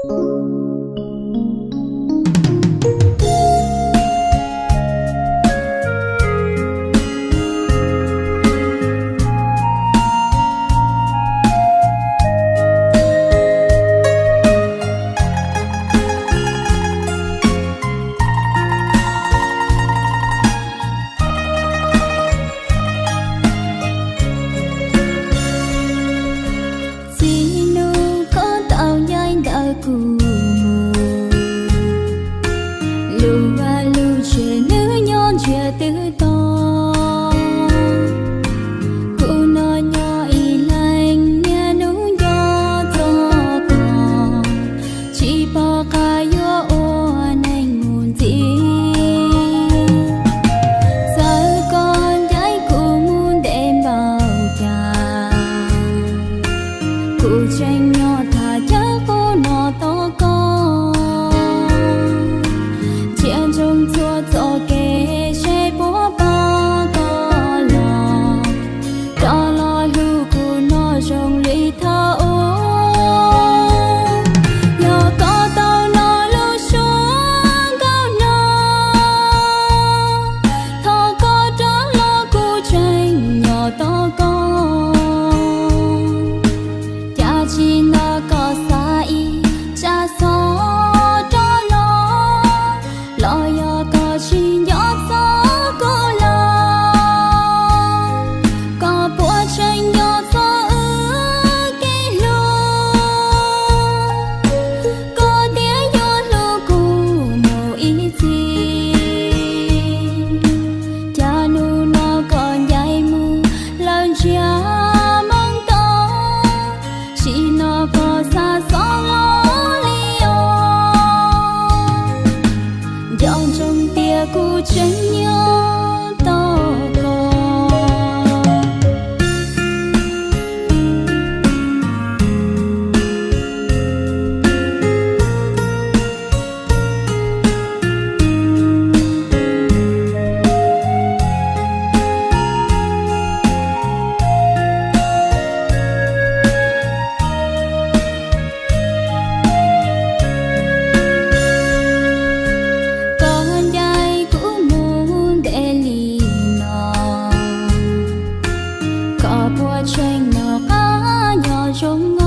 Txiv nus, koj tau ncaim ntawm kuv mus, lub vaj lub tsev nws nyob ntsiag twb to. Kuv no nyob ib leeg niaj hnub nco txog koj, tsis pom qab yuav ua neej mus ntxiv. Txawm koj ncaim kuv mus ntev npaum cas, kuv tseem nyob tham chaw qub no tos koj. Ntsia ntsoov txhua txoj kev seb puas pom koj los, rov los hlub kuv no zoo li thaum ub. Yog koj tau hnov lub suab nkauj hluas, thov koj rov los, kuv tseem nyob tos koj. Cas tsis hnov koj xa ib tsab xov rov los, los yog koj tsis nco txog kuv lawm, koj puas tseem nco txog wb kev hlub, koj tias yuav hlub kuv mus ib txhis. Cas hnub no koj ncaim mus lawm ntsiag moo to, tsis hnov koj xa xov los li os. Nco ntsoov tias kuv tseem nyob tos koj. Koj ncaim kuv mus ntev li no, koj puas tseem nco qab nyob zoo